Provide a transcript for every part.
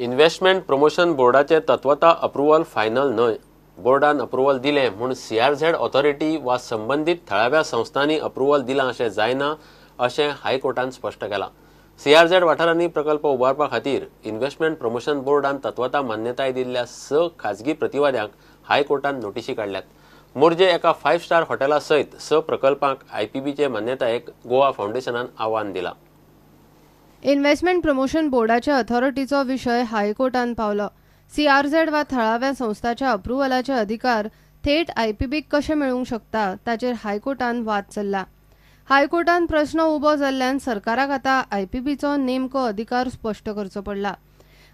Investment promotion बोर्डाचे तत्वता approval final न्हय. बोर्डान approval दिलें म्हूण सीआरझेड ऑथॉरिटी वा संबंदीत थळाव्या संस्थांनी अप्रुव्हल दिलां अशें जायना अशें हायकोर्टान स्पश्ट केलां. सीआरझेड वाठारांनी प्रकल्प उबारपा खातीर इन्व्हेस्टमेंट प्रमोशन बोर्डान तत्वता मान्यताय दिल्ल्या 6 खाजगी प्रतिवाद्यांक हायकोर्टान नोटिशी काडल्यात. मोरजे एका 5 स्टार हॉटेला सयत 6 प्रकल्पांक आयपीबीचे मान्यतायेक गोवा फावंडेशनान आव्हान दिलां. इन्व्हेस्टमेंट प्रमोशन बोर्डाच्या अथॉरिटीचो विशय हायकोर्टान पावलो. सीआरझेड वा थळाव्या संस्थाच्या अप्रुव्हलाचे अधिकार थेट आयपीबीक कशे मेळूंक शकता ताचेर हायकोर्टान वाद चल्ला. हायकोर्टान प्रस्न उबो जाल्ल्यान सरकाराक आतां आयपीबीचो नेमको अधिकार स्पश्ट करचो पडला.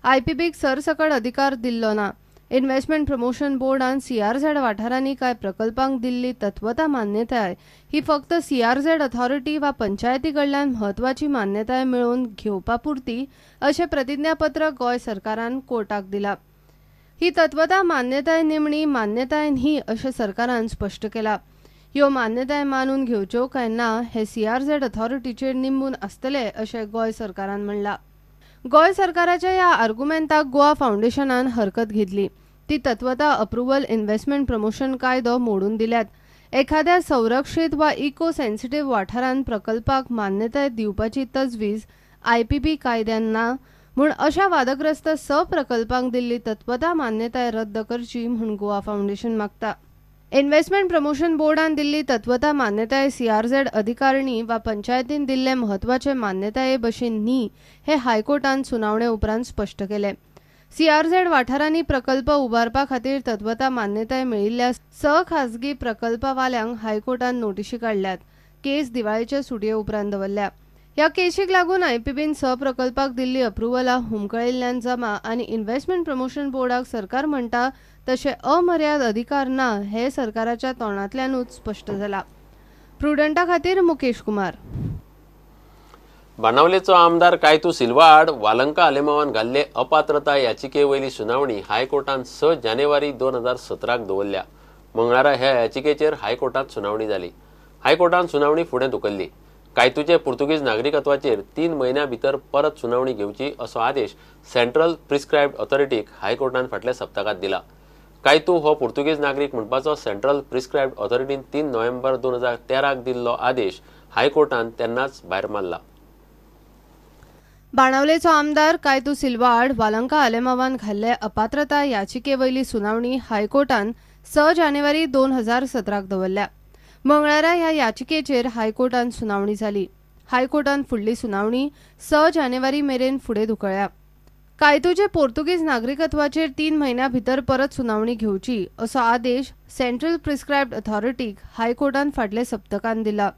आयपीबीक सरसकट अधिकार दिल्लो ना. इन्व्हेस्टमेंट प्रमोशन बोर्डान सीआरझेड वाठारांनी कांय प्रकल्पांक दिल्ली तत्वता मान्यताय ही फक्त सीआरझेड अथॉरिटी वा पंचायती कडल्यान म्हत्वाची मान्यताय मेळोवन घेवपा पुरती अशें प्रतिज्ञापत्र गोंय सरकारान कोर्टाक दिला. ही तत्वता मान्यताय निमणी मान्यताय न्ही अशें सरकारान स्पश्ट केलां. ह्यो मान्यताय मानून घेवच्यो काय ना हे सीआरझेड अथॉरिटीचेर निंबून आसतले अशें गोंय सरकारान म्हणलां. गोंय सरकाराच्या ह्या आर्गुमेंताक गोवा फावंडेशनान हरकत घेतली. ती तत्वता अप्रुव्हल इन्व्हेस्टमेंट प्रमोशन कायदो मोडून दिल्यात. एखाद्या संरक्षीत वा इको सेन्सिटीव्ह वाठारांत प्रकल्पाक मान्यताय दिवपाची तजवीज आयपीबी कायद्यान ना म्हूण अशा वादग्रस्त 6 प्रकल्पांक दिल्ली तत्वता मान्यताय रद्द करची म्हूण गोवा फावंडेशन मागता. इन्व्हेस्टमेंट प्रमोशन बोर्डान दिल्ली तत्वता मान्यताय सीआरझेड अधिकारणी वा पंचायतीन दिल्ले म्हत्वाचे मान्यताये भशेन न्ही हे हायकोर्टान सुनावणे उपरांत स्पश्ट केले. सीआरझेड वाठारांनी प्रकल्प उबारपा खातीर तत्वता मान्यताय मेळिल्ल्या 6 खाजगी प्रकल्पावाल्यांक हायकोर्टान नोटिशी काडल्यात. केस दिवाळेचे सुटये उपरांत दवरल्या. ह्या केशीक लागून आयपीबीन 6 प्रकल्पाक दिल्ली अप्रुव्हलां हुमकळिल्ल्यान जमा आनी इन्व्हेस्टमेंट प्रमोशन बोर्डाक सरकार म्हणटा तशे अमर्याद अधिकार ना हे सरकाराच्या तोंडांतल्यानूच स्पश्ट जाला. प्रुडंटा खातीर मुकेश कुमार. बाणावलेचो आमदार कायतू सिल्वा आड वालंका आलेमावान घाल्ले अपात्रता याचिके वयली सुनावणी हायकोर्टान 6 जानेवारी 2017 दवरल्या. मंगळारा ह्या याचिकेचेर हायकोर्टांत सुनावणी जाली. हायकोर्टान सुनावणी फुडें धुकल्ली. कायतूचे पुर्तुगीज नागरिकत्वाचेर 3 म्हयन्यां भितर परत सुनावणी घेवची असो आदेश सेंट्रल प्रिस्क्रायब्ड ऑथॉरिटीक हायकोर्टान फाटल्या सप्तकांत दिला. कायतू हो पुर्तुगीज नागरीक म्हणपाचो सेंट्रल प्रिस्क्रायब्ड ऑथॉरिटीन 3 नोव्हेंबर 2013 दिल्लो आदेश हायकोर्टान तेन्नाच भायर मारला. बाणावलेचो आमदार कायतू सिल्वा आड वालंका आलेमावान घाल्ले अपात्रता याचिके वयली सुनावणी हायकोर्टान 6 जानेवारी 2017 दवरल्या. मंगळारा ह्या याचिकेचेर हायकोर्टान सुनावणी जाली. हायकोर्टान फुडली सुनावणी 6 जानेवारी मेरेन फुडें धुकळ्ळ्या. कायतूचे पोर्तुगीज नागरिकत्वाचेर 3 म्हयन्यां भितर परत सुनावणी घेवची असो आदेश सेंट्रल प्रिस्क्रायब्ड ऑथॉरिटीक हायकोर्टान फाटल्या सप्तकान दिला.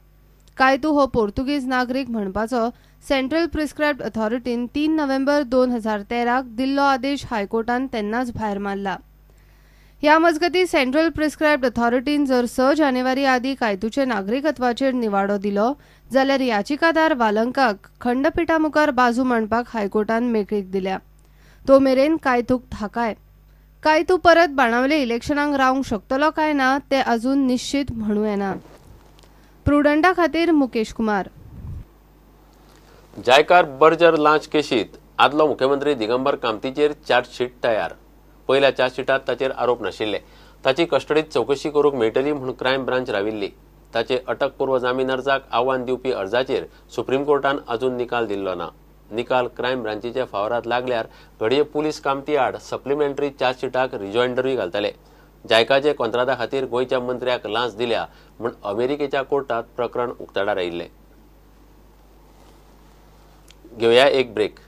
कायतू हो पोर्तुगीज नागरीक म्हणपाचो सेंट्रल प्रिस्क्रायब्ड ऑथॉरिटीन 3 नोव्हेंबर 2013 दिल्लो आदेश हायकोर्टान तेन्नाच भायर मारला. ह्या मजगतीं सेंट्रल प्रिस्क्रायब्ड ऑथॉरिटीन जर 6 जानेवारी आदीं कायतूचे नागरिकत्वाचेर निवाडो दिलो जाल्यार याचिकादार वालंकाक खंडपिठा मुखार बाजू मांडपाक हायकोर्टान मेकळीक दिल्या. तो मेरेन कायतूक थाकाय. कायतू परत बाणावले इलेक्शनाक रावंक शकतलो काय ना ते अजून निश्चित म्हणू येना. प्रुडंटा खातीर मुकेश कुमार. जायकार बर्जर लांच केशीत आदलो मुख्यमंत्री दिगंबर कामतीचेर चार्जशीट तयार. पयल्या चार्जशीटात ताचेर आरोप नाशिल्ले. ताची कस्टडीत चवकशी करूंक मेळटली म्हूण क्रायम ब्रांच राविल्ली. ताचे अटकपूर्व जामीन अर्जाक आव्हान दिवपी अर्जाचेर सुप्रीम कोर्टान अजून निकाल दिल्लो ना. निकाल क्रायम ब्रांचीच्या फावरात लागल्यार घडये पुलीस कामती आड सप्लिमेंटरी चार्जशीटाक रिजॉयंडरूय घालतले. जायकाचे कोंत्रादा खातीर गोंयच्या मंत्र्याक लांच दिल्या म्हूण अमेरिकेच्या कोर्टात प्रकरण उक्ताडार आयिल्लें. घेवया एक ब्रेक.